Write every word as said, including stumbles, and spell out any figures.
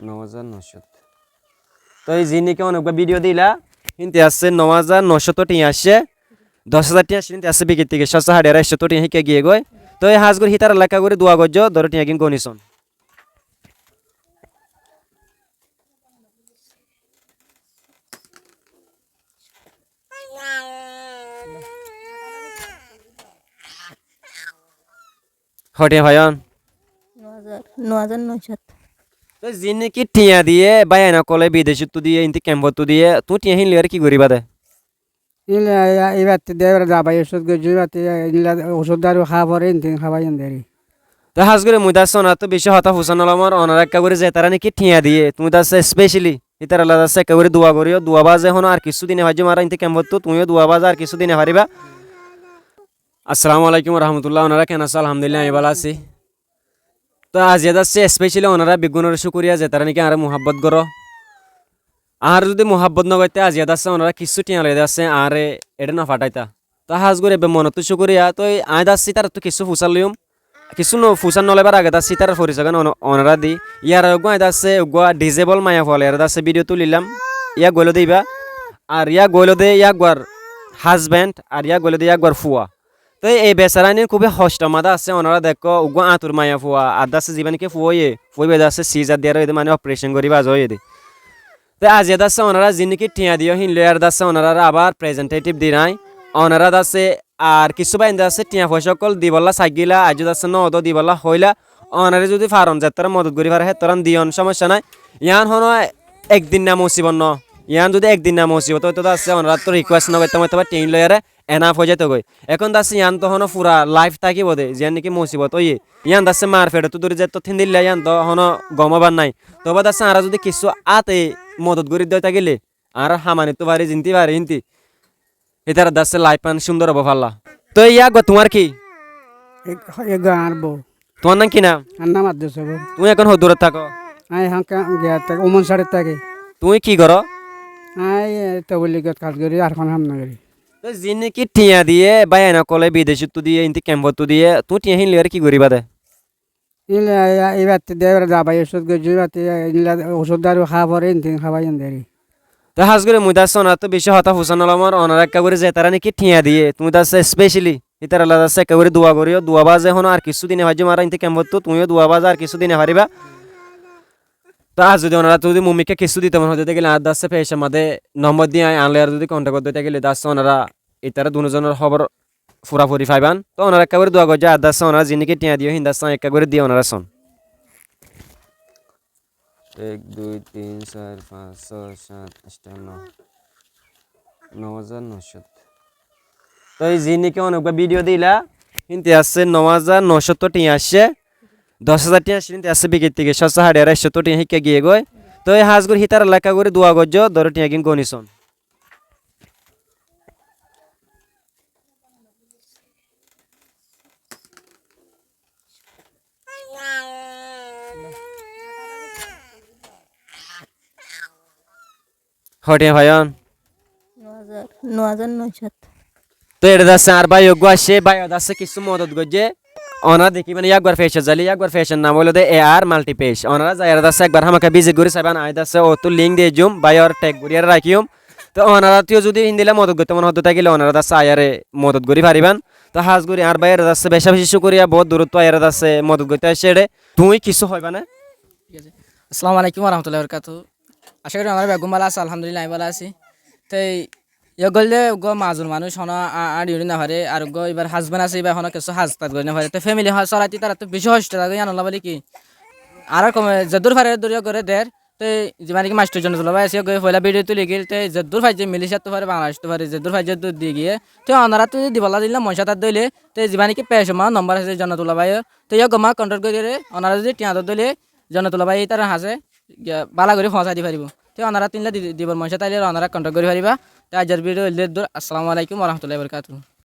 No házar no cót. Toi ziín niki oneggúa bídiyo dila, hínti asé no házar no cót thiañ aiccé, doc házar thiañ aiccé, hínti asé bikittige cót háçiyar ek cót thiañ híkka giyégoi. Toi hás gorí hítarar lekka gorí dua goijjó, dóro thiañgín goni soón. Hó thiañ faiyón? No házar, no házar no cót. Toi ziín niki thiañ diyé, báiyain ókkole bidecóttu diyé, inti kemfottú diyé, tuñí thiañ híin loiyaré ki goríba de? Híin loi, íbattú de, íbar zabai ocúd goijjó, íbattú, ílla ocúd daru há foré, inti hábaiyum deri. Toi hás gorí mui de asé onoráttu bicí hotá fusán nolomor, onorá ekká gorí zetará niki thiañ diyé, tuñí de asé specially ítarallá de asé ekká gorí dua goríyo, dua bade honó ar kissú di nofaijjum, añára inti kemfottú, tuñíyo dua bade ar kissú di nofaríba. Assalamu alaikum warahmatullah, onorá ken asó? Alhamdulillah, añí bála así. Toi aziya de asé specially onorá beggúnoré cúkuriya, zetará niki añáre muhábbot goró. Añáre zudi muhábbot nogoitté aziya de asé onorá kissú thiañ loi de asé añáre eçé nofatáita. Toi hás gorí ebbe monottú cúkuriya. Toi añí de asé ítarattú kissú fusár loiyum. Kissú no, fusár noloibar age de asé ítarar forisoigán ono-, onorá di. Yar age uggúa añí de asé uggúa disable maiyafuwa loiyaré de asé bídiyo tulílam. Yá goiló de íba. Ar yá goiló de yá uggúar husband, ar yá goiló de yá uggúar fua. Toi ei besaráin kúbi hoctor mazé asé, onorá dekkó, uggúa añtur maiyafuwa, ar de asé zibá niki fua óiye, fua íba de asé sizar diyaré óiye de, mane operation gorí baza óiye de. Toi aziya de asé onorá ziín niki thiañ diyó, híin loiyaré de asé onoráre abar presentative di nái. Onorá de asé ar kissú báiyain de asé thiañ foicá ókkol dibollá saigíla, aijjó de asé nóodo dibollá hoóila, onoráre zudi faron zettóra modot gorí fare héttóra diyon, cómoccá nái. Yián honó ek dinna musibot noó. Yián zudi ek dinna musibot óito de asé, onoráttu request nogoittám, óitoba thiañ loiyaré enaf ói zaitogói. Ehón de asé yián to honó fura laif tákibo de, ziyán niki musibot óiye. Yián de asé mar feçottú dóri zettót héndilla yián to honó gom óibar nái. Toba de asé añára zudi kissú áte modot gorí dói tákile, añára hamanittú fari, zinti fari, hínti. Ítara de asé laifán cúndor óibo falla. Toi yá uggúa tuáñr ki? Ek-, ek añár bou. Tuáñr nam ki nam? Añár nam Abdus Sabur. Tuñí ehón hoddúrot táko? Añí ehón ka-, giyat táki, Umon Sáçot táki. Tuñí ki goró? Añí, e, tobligot kas gorí, ar hono ham no gorí. Toi ziín niki thiañ diyé, báiyain ókkole bidecóttu diyé, inti kemfottú diyé, tuñí thiañ híin loiyaré ki goríba de? Ílla, íbattú de, íbar zabai ocúd goijjó, íbattú, ílla ocúd daru há foré, inti hábaiyum deri. Toi hás gorí mui de asé onoráttu bicí hotá fusán nolomor, onorá ekká gorí zetará niki thiañ diyé, tuñí de asé specially ítarallá de asé ekká gorí dua goríyo, dua bade honó ar kissú di nofaijjum, añára inti kemfottú, tuñíyo dua bade ar kissú di nofaríba. Toi ar zudi onoráttu zudi mumikká kissú dito mone hoó de tákile, añár de asé pecor mazé nombor di añí, añár loiyaré zudi kontek goittó tákile, de asé onorá ítara dunuzonor hóbor furafuri faiban. Toi onorá ekká gorí dua goijjó, ar de asé onorá ziín niki thiañ diyó, híin de asé añí ekká gorí di onorá soón. Ek, dui, tin, sair, fañs, sói, sát, añctho, no. No házar no cót. Toi ziín niki oneggúa bídiyo dila, hínti asé no házar no cót thiañ aiccé, doc házar thiañ aiccé, hínti asé bikittige cót háçiyar ek cót thiañ híkka giyégoi. Toi hás gorí hítarallá ekká gorí dua goijjó, dóro thiañgín goni soón. Hó thiañ faiyón? No házar, no házar no cót. Toi eçé de asé añár bái uggúa aiccé, báiye de asé kissú modot goijjé. Onorá dekíba né, yá uggúar pecot zailé, yá uggúar pecor nam óilde A R Multi Page. Onorá zaiyaré de asé ekbar hámaka visit gorí saiban, añí de asé uottú link di dijjum, báiyor tag goríyaré rakíyum. Toi onoráttu zudi híndilla modot goittó mone hoó de tákile onorá de asé aiyaré modot gorí faribán. Toi hás gorí añár báiyeré de asé becá becí cúkuriya, boóut duróttu aiyaré de asé modot goittó aiccé eçé. Tuñí kissú hoibá né? Thík asé. Assalamu alaikum warahmatullahi wabarakatuhu. Acá gorí onorá beggún bála asó, alhamdulillah, añí bála así. Toi yó goillé uggúa mazur manúic, honó a-, añçi uçí nofaré, ar uggúa íbar husband asé, íba honó kissú haz taz gorí nofaré. Toi family hó-, solaitó ítarattú bicí hoctho lage, yíanolla bóli ki, añárar kome zeddúr faré eddúr yó gorí der. Toi zibá niki mastor Jonatullah bái asé, yó gorí foila bídiyo tuli gil, toi zeddúr faijjé, Malaysiattú faré, Bangladecttu faré, zeddúr faijjé eddúr di giyé. Toi onoráttu zudi dibolla dilla moncá tát dóile, toi zibá niki pecor mazé nombor asé Jonatullah báiyor, toi yó gomá kontak gorí diyére, onorá zudi thiañ dót dóile Jonatullah bái ítarar hañsé bála gorí foóñsai di faribó. Te onorá tuñílla di-, dibor moncá táile onorá kontak gorí faribá. Te aijjar bídiyo óilde eddúr. Assalamu alaikum warahmatullahi wabarakatuhu.